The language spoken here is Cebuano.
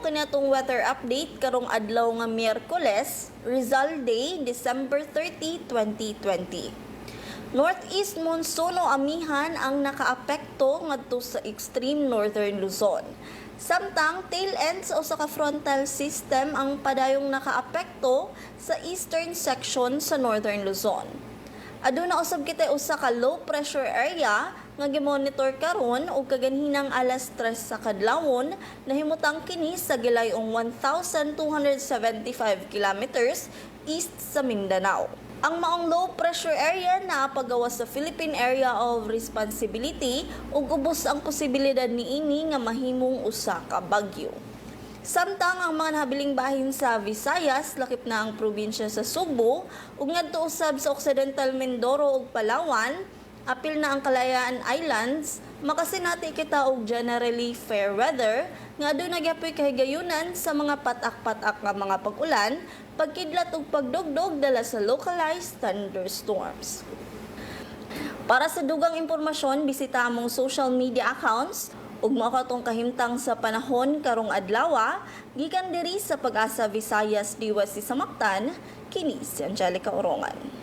kini atong weather update karong adlaw nga Miyerkules, Rizal Day, December 30, 2020. Northeast monsoon o amihan ang nakaapekto ngadto sa extreme northern Luzon. Samtang tail end sa usa ka frontal system ang padayong nakaapekto sa eastern section sa northern Luzon. Aduna usab kita usa ka low pressure area nga gimonitor karon ug kaganhinang alas 3 sa kadlawon nahimutang kini sa gilayong 1,275 kilometers east sa Mindanao. Ang maong low pressure area naa pagawas sa Philippine Area of Responsibility ug ubos ang posibilidad niini nga mahimong usa ka bagyo. Samtang ang mga nahabiling bahin sa Visayas, lakip na ang probinsya sa Sugbo ug ngadto usab sa Occidental Mindoro ug Palawan, apil na ang Kalayaan Islands, makasinati kita og generally fair weather nga aduna gyapoy kahigayunan sa mga patak-patak nga mga pag-ulan, pagkidlat ug pagdugdog dala sa localized thunderstorms. Para sa dugang impormasyon, bisita among social media accounts ug mao katong kahimtang sa panahon karong adlaw gikan diri sa Pag-asa Visayas, Diwa si Samactan, kini si Angelica Orongan.